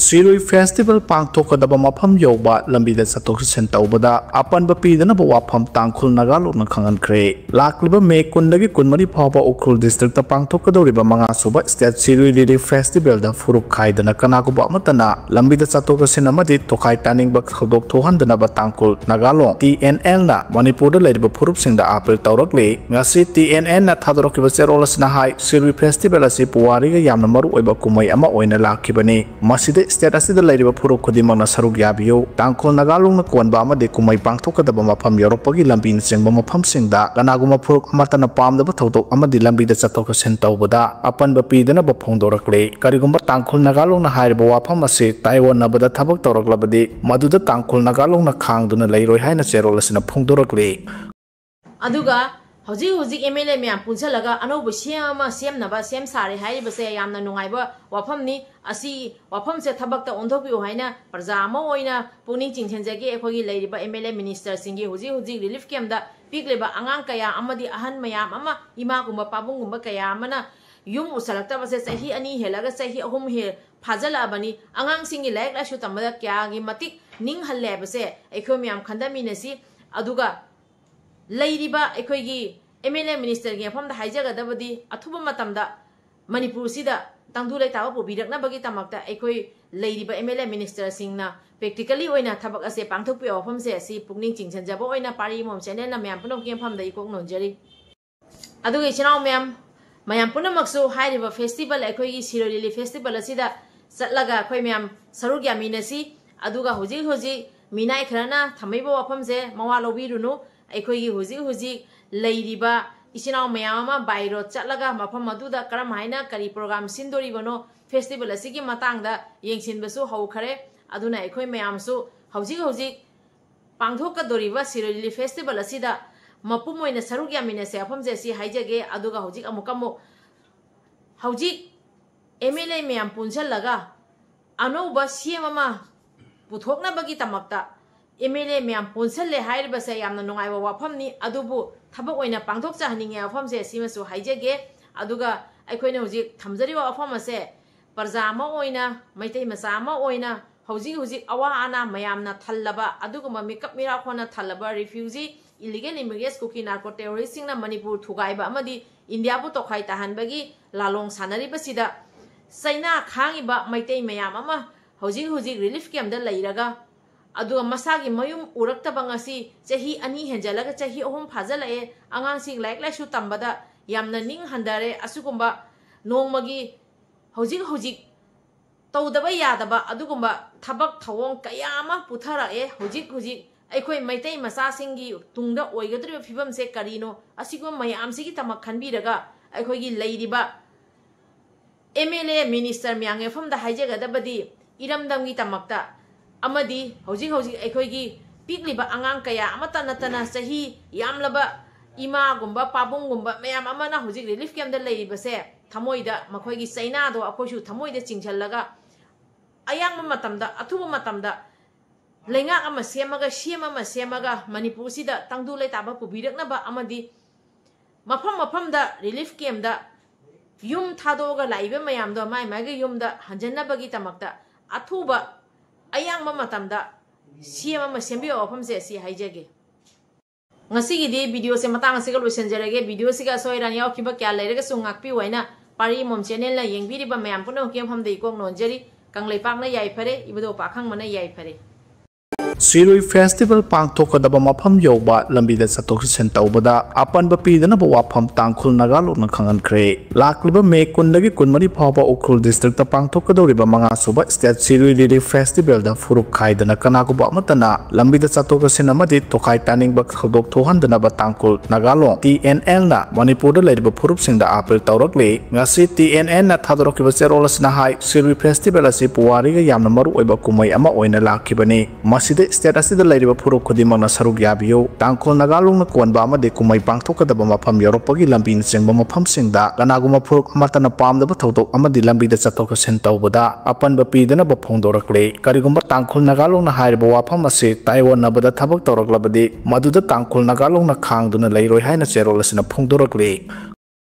ꯁꯤꯔꯨꯏ ꯐꯦꯁꯇꯤꯚꯦꯜ ꯄꯥꯡꯊꯣꯛꯀꯗꯕ ꯃꯐꯝ ꯌꯧꯕ ꯂꯝꯕꯤꯗ ꯆꯠꯊꯣꯛ ꯆꯠꯁꯤꯟ ꯇꯧꯕꯗ ꯑꯄꯟꯕ ꯄꯤꯗꯅꯕ ꯋꯥꯐꯝ ꯇꯥꯡꯈꯨꯜ ꯅꯥꯒꯥꯂꯣꯟꯅ ꯈꯪꯍꯟꯈ꯭ꯔꯦ꯫ ꯂꯥꯛꯂꯤꯕ ꯃꯦ ꯀꯨꯟꯗꯒꯤ ꯀꯨꯟꯃꯔꯤ ꯐꯥꯎꯕ ꯎꯈ꯭ꯔꯨꯜ ꯗꯤꯁꯇ꯭ꯔꯤꯛꯇ ꯄꯥꯡꯊꯣꯛꯀꯗꯧꯔꯤꯕ ꯃꯉꯥꯁꯨꯕ ꯁ꯭ꯇꯦꯠ ꯁꯤꯔꯨꯏ ꯂꯤꯂꯤ ꯐꯦꯁꯇꯤꯚꯦꯜꯗ ꯐꯨꯔꯨꯞ ꯈꯥꯏꯗꯅ ꯀꯅꯥꯒꯨꯝꯕ ꯑꯃꯠꯇꯅ ꯂꯝꯕꯤꯗ ꯆꯠꯊꯣꯛ ꯆꯠꯁꯤꯟ ꯑꯃꯗꯤ ꯇꯣꯈꯥꯏ ꯇꯥꯅꯤꯡꯕ ꯊꯧꯗꯣꯛ ꯊꯣꯛꯍꯟꯗꯅꯕ ꯇꯥꯡꯈꯨꯜ ꯅꯥꯒꯥꯂꯣꯟ, ꯇꯤ ꯑꯦꯟ ꯑꯦꯜꯅ ꯃꯅꯤꯄꯨꯔꯗ ꯂꯩꯔꯤꯕ ꯐꯨꯔꯨꯞꯁꯤꯡꯗ ꯑꯥꯄꯤꯜ ꯇꯧꯔꯛꯂꯤ꯫ ꯉꯁꯤ ꯇꯤ ꯑꯦꯟ ꯑꯦꯜꯅ ꯊꯥꯗꯣꯔꯛꯈꯤꯕ ꯆꯦꯔꯣꯜ ꯑꯁꯤꯅ ꯍꯥꯏ, ꯁꯤꯔꯨꯏ ꯐꯦꯁꯇꯤꯚꯦꯜ ꯑꯁꯤ ꯄꯨꯋꯥꯔꯤꯒ ꯌꯥꯝꯅ ꯃꯔꯨ ꯑꯣꯏꯕ ꯀꯨꯝꯍꯩ ꯑꯃ ꯑꯣꯏꯅ ꯂꯥꯛꯈꯤꯕꯅꯤ꯫ ꯃꯁꯤꯗ ꯁ꯭ꯇꯦꯠ ꯑꯁꯤꯗ ꯂꯩꯔꯤꯕ ꯐꯨꯔꯨꯞ ꯈꯨꯗꯤꯡꯃꯛꯅ ꯁꯔꯨꯛ ꯌꯥꯕꯤꯌꯨ꯫ ꯇꯥꯡꯈꯨꯜ ꯅꯥꯒꯥꯂꯣꯟꯅ ꯀꯣꯟꯕ ꯑꯃꯗꯤ ꯀꯨꯝꯍꯩ ꯄꯥꯡꯊꯣꯛꯀꯗꯕ ꯃꯐꯝ ꯌꯧꯔꯛꯄꯒꯤ ꯂꯝꯕꯤꯅꯆꯤꯡꯕ ꯃꯐꯝꯁꯤꯡꯗ ꯀꯅꯥꯒꯨꯝꯕ ꯐꯨꯔꯨꯞ ꯑꯃꯠꯇꯅ ꯄꯥꯝꯗꯕ ꯊꯧꯗꯣꯛ ꯑꯃꯗꯤ ꯂꯝꯕꯤꯗ ꯆꯠꯊꯣꯛ ꯆꯠꯁꯤꯟ ꯇꯧꯕꯗ ꯑꯄꯟꯕ ꯄꯤꯗꯅꯕ ꯐꯣꯡꯗꯣꯔꯛꯂꯤ꯫ ꯀꯔꯤꯒꯨꯝꯕ ꯇꯥꯡꯈꯨꯜ ꯅꯥꯒꯥꯂꯣꯟꯅ ꯍꯥꯏꯔꯤꯕ ꯋꯥꯐꯝ ꯑꯁꯤ ꯇꯥꯏꯑꯣꯟꯅꯕꯗ ꯊꯕꯛ ꯇꯧꯔꯛꯂꯕꯗꯤ ꯃꯗꯨꯗ ꯇꯥꯡꯈꯨꯜ ꯅꯥꯒꯥꯂꯣꯟꯅ ꯈꯥꯡꯗꯨꯅ ꯂꯩꯔꯣꯏ ꯍꯥꯏꯅ ꯆꯦꯔꯣꯜ ꯑꯁꯤꯅ ꯐꯣꯡꯗꯣꯔꯛꯂꯤ꯫ ꯑꯗꯨꯒ ꯍꯧꯖꯤꯛ ꯍꯧꯖꯤꯛ ꯑꯦꯝ ꯑꯦꯜ ꯑꯦ ꯃꯌꯥꯝ ꯄꯨꯟꯁꯤꯜꯂꯒ ꯑꯅꯧꯕ ꯁꯤ ꯑꯦꯝ ꯑꯃ ꯁꯦꯝꯅꯕ ꯁꯦꯝ ꯁꯥꯔꯦ ꯍꯥꯏꯔꯤꯕꯁꯦ ꯌꯥꯝꯅ ꯅꯨꯡꯉꯥꯏꯕ ꯋꯥꯐꯝꯅꯤ꯫ ꯑꯁꯤ ꯋꯥꯐꯝꯁꯦ ꯊꯕꯛꯇ ꯑꯣꯟꯊꯣꯛꯄꯤꯌꯨ ꯍꯥꯏꯅ ꯄ꯭ꯔꯖꯥ ꯑꯃ ꯑꯣꯏꯅ ꯄꯨꯛꯅꯤꯡ ꯆꯤꯡꯁꯤꯟꯖꯒꯦ꯫ ꯑꯩꯈꯣꯏꯒꯤ ꯂꯩꯔꯤꯕ ꯑꯦꯝ ꯑꯦꯜ ꯑꯦ ꯃꯤꯅꯤꯁꯇꯔꯁꯤꯡꯒꯤ ꯍꯧꯖꯤꯛ ꯍꯧꯖꯤꯛ ꯔꯤꯂꯤꯐ ꯀꯦꯝꯗ ꯄꯤꯛꯂꯤꯕ ꯑꯉꯥꯡ ꯀꯌꯥ ꯑꯃꯗꯤ ꯑꯍꯟ ꯃꯌꯥꯝ ꯑꯃ, ꯏꯃꯥꯒꯨꯝꯕ ꯄꯥꯕꯨꯡꯒꯨꯝꯕ ꯀꯌꯥ ꯑꯃꯅ ꯌꯨꯝ ꯎꯁꯜꯂꯛꯇꯕꯁꯦ ꯆꯍꯤ ꯑꯅꯤ ꯍꯦꯜꯂꯒ ꯆꯍꯤ ꯑꯍꯨꯝ ꯍꯦꯜ ꯐꯥꯖꯤꯜꯂꯛꯑꯕꯅꯤ꯫ ꯑꯉꯥꯡꯁꯤꯡꯒꯤ ꯂꯥꯏꯔꯤꯛ ꯂꯥꯏꯁꯨ ꯇꯝꯕꯗ ꯀꯌꯥꯒꯤ ꯃꯇꯤꯛ ꯅꯤꯡꯍꯜꯂꯦ ꯍꯥꯏꯕꯁꯦ ꯑꯩꯈꯣꯏ ꯃꯌꯥꯝ ꯈꯟꯊꯃꯤꯟꯅꯁꯤ꯫ ꯑꯗꯨꯒ ꯂꯩꯔꯤꯕ ꯑꯩꯈꯣꯏꯒꯤ ꯑꯦꯝ ꯑꯦꯜ ꯑꯦ ꯃꯤꯅꯤꯁꯇꯔꯒꯤ ꯃꯐꯝꯗ ꯍꯥꯏꯖꯒꯗꯕꯗꯤ, ꯑꯊꯨꯕ ꯃꯇꯝꯗ ꯃꯅꯤꯄꯨꯔꯁꯤꯗ ꯇꯪꯗꯨ ꯂꯩꯇꯥꯕ ꯄꯨꯕꯤꯔꯛꯅꯕꯒꯤꯗꯃꯛꯇ ꯑꯩꯈꯣꯏ ꯂꯩꯔꯤꯕ ꯑꯦꯝ ꯑꯦꯜ ꯑꯦ ꯃꯤꯅꯤꯁꯇꯔꯁꯤꯡꯅ ꯄ꯭ꯔꯦꯛꯇꯤꯀꯦꯜꯂꯤ ꯑꯣꯏꯅ ꯊꯕꯛ ꯑꯁꯦ ꯄꯥꯡꯊꯣꯛꯄꯤꯌꯨ ꯋꯥꯐꯝꯁꯦ ꯑꯁꯤ ꯄꯨꯛꯅꯤꯡ ꯆꯤꯡꯁꯤꯟꯖꯕ ꯑꯣꯏꯅ ꯄꯥꯔꯤ ꯑꯃꯣꯝ ꯆꯦꯅꯦꯜꯅ ꯃꯌꯥꯝ ꯄꯨꯝꯅꯃꯛꯀꯤ ꯃꯐꯝꯗ ꯏꯀꯣꯛ ꯅꯣꯟꯖꯔꯤ꯫ ꯑꯗꯨꯒ ꯏꯆꯤꯟ ꯏꯅꯥꯎ ꯃꯌꯥꯝ, ꯃꯌꯥꯝ ꯄꯨꯝꯅꯃꯛꯁꯨ ꯍꯥꯏꯔꯤꯕ ꯐꯦꯁꯇꯤꯚꯦꯜ, ꯑꯩꯈꯣꯏꯒꯤ ꯁꯤꯔꯣꯏ ꯂꯤꯂꯤ ꯐꯦꯁꯇꯤꯚꯦꯜ ꯑꯁꯤꯗ ꯆꯠꯂꯒ ꯑꯩꯈꯣꯏ ꯃꯌꯥꯝ ꯁꯔꯨꯛ ꯌꯥꯃꯤꯟꯅꯁꯤ꯫ ꯑꯗꯨꯒ ꯍꯧꯖꯤꯛ ꯍꯧꯖꯤꯛ ꯃꯤꯅꯥꯏ ꯈꯔꯅ ꯊꯝꯃꯛꯏꯕ ꯋꯥꯐꯝꯁꯦ ꯃꯋꯥ ꯂꯧꯕꯤꯔꯨꯅꯨ꯫ ꯑꯩꯈꯣꯏꯒꯤ ꯍꯧꯖꯤꯛ ꯍꯧꯖꯤꯛ ꯂꯩꯔꯤꯕ ꯏꯆꯤꯟ ꯏꯅꯥꯎ ꯃꯌꯥꯝ ꯑꯃ by road ꯆꯠꯂꯒ ꯃꯐꯝ ꯑꯗꯨꯗ ꯀꯔꯝ ꯍꯥꯏꯅ ꯀꯔꯤ ꯄ꯭ꯔꯣꯒ꯭ꯔꯥꯝ ꯁꯤꯟꯗꯣꯔꯤꯕꯅꯣ, ꯐꯦꯁꯇꯤꯚꯦꯜ ꯑꯁꯤꯒꯤ ꯃꯇꯥꯡꯗ ꯌꯦꯡꯁꯤꯟꯕꯁꯨ ꯍꯧꯈꯔꯦ꯫ ꯑꯗꯨꯅ ꯑꯩꯈꯣꯏ ꯃꯌꯥꯝꯁꯨ ꯍꯧꯖꯤꯛ ꯍꯧꯖꯤꯛ ꯄꯥꯡꯊꯣꯛꯀꯗꯧꯔꯤꯕ ꯁꯤꯔꯣꯏ ꯂꯤꯂꯤ ꯐꯦꯁꯇꯤꯚꯦꯜ ꯑꯁꯤꯗ ꯃꯄꯨꯝ ꯑꯣꯏꯅ ꯁꯔꯨꯛ ꯌꯥꯃꯤꯟꯅꯁꯦ ꯋꯥꯐꯝꯁꯦ ꯑꯁꯤ ꯍꯥꯏꯖꯒꯦ꯫ ꯑꯗꯨꯒ ꯍꯧꯖꯤꯛ ꯑꯃꯨꯛꯀ ꯑꯃꯨꯛ ꯍꯧꯖꯤꯛ ꯑꯦꯝ ꯑꯦꯜ ꯑꯦ ꯃꯌꯥꯝ ꯄꯨꯟꯁꯤꯜꯂꯒ ꯑꯅꯧꯕ ꯁꯤ ꯑꯦꯝ ꯑꯃ ꯄꯨꯊꯣꯛꯅꯕꯒꯤꯗꯃꯛꯇ ꯑꯦꯝ ꯑꯦꯜ ꯑꯦ ꯃꯌꯥꯝ ꯄꯨꯟꯁꯤꯜꯂꯦ ꯍꯥꯏꯔꯤꯕꯁꯦ ꯌꯥꯝꯅ ꯅꯨꯡꯉꯥꯏꯕ ꯋꯥꯐꯝꯅꯤ꯫ ꯑꯗꯨꯕꯨ ꯊꯕꯛ ꯑꯣꯏꯅ ꯄꯥꯡꯊꯣꯛꯆꯍꯟꯅꯤꯡꯉꯦ ꯋꯥꯐꯝꯁꯦ ꯁꯤꯃꯁꯨ ꯍꯥꯏꯖꯒꯦ꯫ ꯑꯗꯨꯒ ꯑꯩꯈꯣꯏꯅ ꯍꯧꯖꯤꯛ ꯊꯝꯖꯔꯤꯕ ꯋꯥꯐꯝ ꯑꯁꯦ ꯄ꯭ꯔꯖꯥ ꯑꯃ ꯑꯣꯏꯅ, ꯃꯩꯇꯩ ꯃꯆꯥ ꯑꯃ ꯑꯣꯏꯅ ꯍꯧꯖꯤꯛ ꯍꯧꯖꯤꯛ ꯑꯋꯥ ꯑꯅꯥ ꯃꯌꯥꯝꯅ ꯊꯜꯂꯕ, ꯑꯗꯨꯒꯨꯝꯕ ꯃꯤꯀꯞ ꯃꯤꯔꯥꯈꯣꯟꯅ ꯊꯜꯂꯕ refugee, illegal immigrants, ꯀꯨꯀꯤ narco terrorist ꯁꯤꯡꯅ ꯃꯅꯤꯄꯨꯔ ꯊꯨꯒꯥꯏꯕ ꯑꯃꯗꯤ ꯏꯟꯗꯤꯌꯥꯕꯨ ꯇꯣꯈꯥꯏ ꯇꯥꯍꯟꯕꯒꯤ ꯂꯥꯂꯣꯡ ꯁꯥꯟꯅꯔꯤꯕꯁꯤꯗ ꯆꯩꯅꯥ ꯈꯥꯡꯉꯤꯕ ꯃꯩꯇꯩ ꯃꯌꯥꯝ ꯑꯃ ꯍꯧꯖꯤꯛ ꯍꯧꯖꯤꯛ relief camp ꯇ ꯂꯩꯔꯒ, ꯑꯗꯨꯒ ꯃꯁꯥꯒꯤ ꯃꯌꯨꯝ ꯎꯔꯛꯇꯕ ꯉꯁꯤ ꯆꯍꯤ ꯑꯅꯤ ꯍꯦꯟꯖꯜꯂꯒ ꯆꯍꯤ ꯑꯍꯨꯝ ꯐꯥꯖꯤꯜꯂꯛꯑꯦ꯫ ꯑꯉꯥꯡꯁꯤꯡ ꯂꯥꯏꯔꯤꯛ ꯂꯥꯏꯁꯨ ꯇꯝꯕꯗ ꯌꯥꯝꯅ ꯅꯤꯡ ꯍꯟꯊꯔꯦ꯫ ꯑꯁꯤꯒꯨꯝꯕ ꯅꯣꯡꯃꯒꯤ ꯍꯧꯖꯤꯛ ꯍꯧꯖꯤꯛ ꯇꯧꯗꯕ ꯌꯥꯗꯕ ꯑꯗꯨꯒꯨꯝꯕ ꯊꯕꯛ ꯊꯧꯑꯣꯡ ꯀꯌꯥ ꯑꯃ ꯄꯨꯊꯔꯛꯑꯦ꯫ ꯍꯧꯖꯤꯛ ꯍꯧꯖꯤꯛ ꯑꯩꯈꯣꯏ ꯃꯩꯇꯩ ꯃꯆꯥꯁꯤꯡꯒꯤ ꯇꯨꯡꯗ ꯑꯣꯏꯒꯗꯧꯔꯤꯕ ꯐꯤꯕꯝꯁꯦ ꯀꯔꯤꯅꯣ? ꯑꯁꯤꯒꯨꯝꯕ ꯃꯌꯥꯝꯁꯤꯒꯤꯗꯃꯛ ꯈꯟꯕꯤꯔꯒ ꯑꯩꯈꯣꯏꯒꯤ ꯂꯩꯔꯤꯕ ꯑꯦꯝ ꯑꯦꯜ ꯑꯦ, ꯃꯤꯅꯤꯁꯇꯔ ꯃꯌꯥꯝꯒꯤ ꯃꯐꯝꯗ ꯍꯥꯏꯖꯒꯗꯕꯗꯤ ꯏꯔꯝꯗꯝꯒꯤꯗꯃꯛꯇ ꯑꯃꯗꯤ ꯍꯧꯖꯤꯛ ꯍꯧꯖꯤꯛ ꯑꯩꯈꯣꯏꯒꯤ ꯄꯤꯛꯂꯤꯕ ꯑꯉꯥꯡ ꯀꯌꯥ ꯑꯃꯠꯇ ꯅꯠꯇꯅ ꯆꯍꯤ ꯌꯥꯝꯂꯕ ꯏꯃꯥꯒꯨꯝꯕ ꯄꯥꯕꯨꯡꯒꯨꯝꯕ ꯃꯌꯥꯝ ꯑꯃꯅ ꯍꯧꯖꯤꯛ relief camp ꯇ ꯂꯩꯔꯤꯕꯁꯦ ꯊꯃꯣꯏꯗ ꯃꯈꯣꯏꯒꯤ ꯆꯩꯅꯥꯗꯣ ꯑꯩꯈꯣꯏꯁꯨ ꯊꯃꯣꯏꯗ ꯆꯤꯡꯁꯤꯜꯂꯒ ꯑꯌꯥꯡꯕ ꯃꯇꯝꯗ, ꯑꯊꯨꯕ ꯃꯇꯝꯗ ꯂꯩꯉꯥꯛ ꯑꯃ ꯁꯦꯝꯃꯒ, ꯁꯤ ꯑꯦꯝ ꯑꯃ ꯁꯦꯝꯃꯒ ꯃꯅꯤꯄꯨꯔꯁꯤꯗ ꯇꯪꯗꯨ ꯂꯩꯇꯥꯕ ꯄꯨꯕꯤꯔꯛꯅꯕ ꯑꯃꯗꯤ ꯃꯐꯝ ꯃꯐꯝꯗ relief camp ꯇ ꯌꯨꯝ ꯊꯥꯗꯣꯛꯑꯒ ꯂꯥꯛꯏꯕ ꯃꯌꯥꯝꯗꯣ ꯃꯥꯏ ꯃꯥꯏꯒꯤ ꯌꯨꯝꯗ ꯍꯟꯖꯟꯅꯕꯒꯤꯗꯃꯛꯇ ꯑꯊꯨꯕ ꯑꯌꯥꯡꯕ ꯃꯇꯝꯗ ꯁꯤ ꯑꯦꯝ ꯑꯃ ꯁꯦꯝꯕꯤꯌꯣ ꯋꯥꯐꯝꯁꯦ ꯑꯁꯤ ꯍꯥꯏꯖꯒꯦ꯫ ꯉꯁꯤꯒꯤꯗꯤ video ꯁꯦ ꯃꯇꯥꯡ ꯑꯁꯤꯒ ꯂꯣꯏꯁꯤꯟꯖꯔꯒꯦ꯫ Video ꯁꯤꯒ ꯑꯁꯣꯏ ꯑꯔꯥꯟ ꯌꯥꯎꯈꯤꯕ ꯀꯌꯥ ꯂꯩꯔꯒꯁꯨ ꯉꯥꯛꯄꯤꯌꯨ ꯍꯥꯏꯅ ꯄꯥꯔꯤ ꯃꯣꯝ channel ꯅ ꯌꯦꯡꯕꯤꯔꯤꯕ ꯃꯌꯥꯝ ꯄꯨꯝꯅꯃꯛꯀꯤ ꯃꯐꯝꯗ ꯏꯀꯣꯛ ꯅꯣꯟꯖꯔꯤ꯫ ꯀꯪꯂꯩꯄꯥꯛꯅ ꯌꯥꯏꯐꯔꯦ, ꯏꯕꯨꯙꯧ ꯄꯥꯈꯪꯕꯅ ꯌꯥꯏꯐꯔꯦ꯫ ꯁꯤꯔꯨꯏ festival ꯄꯥꯡꯊꯣꯛꯀꯗꯕ ꯃꯐꯝ ꯌꯧꯕ ꯂꯝꯕꯤꯗ ꯆꯠꯊꯣꯛ ꯆꯠꯁꯤꯟ ꯇꯧꯕꯗ ꯑꯄꯟꯕ ꯄꯤꯗꯅꯕ ꯋꯥꯐꯝ ꯇꯥꯡꯈꯨꯜ ꯅꯥꯒꯥꯂꯣꯟꯅ ꯈꯪꯍꯟꯈ꯭ꯔꯦ꯫ ꯂꯥꯛꯂꯤꯕ ꯃꯦ ꯀꯨꯟꯗꯒꯤ ꯀꯨꯟꯃꯔꯤ ꯐꯥꯎꯕ ꯎꯈ꯭ꯔꯨꯜ district ꯇ ꯄꯥꯡꯊꯣꯛꯀꯗꯧꯔꯤꯕ ꯃꯉꯥ ꯁꯨꯕ State ꯁꯤꯔꯨꯏ Lily Festival ꯗ ꯐꯨꯔꯨꯞ ꯈꯥꯏꯗꯅ ꯀꯅꯥꯒꯨꯝꯕ ꯑꯃꯠꯇꯅ ꯂꯝꯕꯤꯗ ꯆꯠꯊꯣꯛ ꯆꯠꯁꯤꯟ ꯑꯃꯗꯤ ꯇꯣꯈꯥꯏ ꯇꯥꯅꯤꯡꯕ ꯊꯧꯗꯣꯛ ꯊꯣꯛꯍꯟꯗꯅꯕ ꯇꯥꯡꯈꯨꯜ ꯅꯥꯒꯥꯂꯣꯟ ꯇꯤ ꯑꯦꯟ ꯑꯦꯜ ꯅ ꯃꯅꯤꯄꯨꯔꯗ ꯂꯩꯔꯤꯕ ꯐꯨꯔꯨꯞꯁꯤꯡꯗ appeal ꯇꯧꯔꯛꯂꯤ꯫ ꯉꯁꯤ ꯇꯤ ꯑꯦꯟ ꯑꯦꯜ ꯅ ꯊꯥꯗꯣꯔꯛꯈꯤꯕ ꯆꯦꯔꯣꯜ ꯑꯁꯤꯅ ꯍꯥꯏ, ꯁꯤꯔꯨꯏ festival ꯑꯁꯤ ꯄꯨꯋꯥꯔꯤꯒ ꯌꯥꯝꯅ ꯃꯔꯨ ꯑꯣꯏꯕ ꯀꯨꯝꯍꯩ ꯑꯃ ꯑꯣꯏꯅ ꯂꯥꯛꯈꯤꯕꯅꯤ꯫ ꯃꯁꯤꯗ ꯁ꯭ꯇꯦꯠ ꯑꯁꯤꯗ ꯂꯩꯔꯤꯕ ꯐꯨꯔꯨꯞ ꯈꯨꯗꯤꯡꯃꯛꯅ ꯁꯔꯨꯛ ꯌꯥꯕꯤꯌꯨ꯫ ꯇꯥꯡꯈꯨꯜ ꯅꯥꯒꯥ ꯂꯣꯟꯅ ꯀꯣꯟꯕ ꯑꯃꯗꯤ ꯀꯨꯝꯍꯩ ꯄꯥꯡꯊꯣꯛꯀꯗꯕ ꯃꯐꯝ ꯌꯧꯔꯛꯄꯒꯤ ꯂꯝꯕꯤꯅꯆꯤꯡꯕ ꯃꯐꯝꯁꯤꯡꯗ ꯀꯅꯥꯒꯨꯝꯕ ꯐꯨꯔꯨꯞ ꯑꯃꯠꯇꯅ ꯄꯥꯝꯗꯕ ꯊꯧꯗꯣꯛ ꯑꯃꯗꯤ ꯂꯝꯕꯤꯗ ꯆꯠꯊꯣꯛ ꯆꯠꯁꯤꯟ ꯇꯧꯕꯗ ꯑꯄꯟꯕ ꯄꯤꯗꯅꯕ ꯐꯣꯡꯗꯣꯔꯛꯂꯤ꯫ ꯀꯔꯤꯒꯨꯝꯕ ꯇꯥꯡꯈꯨꯜ ꯅꯥꯒꯥ ꯂꯣꯟꯅ ꯍꯥꯏꯔꯤꯕ ꯋꯥꯐꯝ ꯑꯁꯤ ꯇꯥꯏꯑꯣꯟꯅꯕꯗ ꯊꯕꯛ ꯇꯧꯔꯛꯂꯕꯗꯤ, ꯃꯗꯨꯗ ꯇꯥꯡꯈꯨꯜ ꯅꯥꯒꯥ ꯂꯣꯟꯅ ꯈꯥꯡꯗꯨꯅ ꯂꯩꯔꯣꯏ ꯍꯥꯏꯅ ꯆꯦꯔꯣꯜ ꯑꯁꯤꯅ ꯐꯣꯡꯗꯣꯔꯛꯂꯤ꯫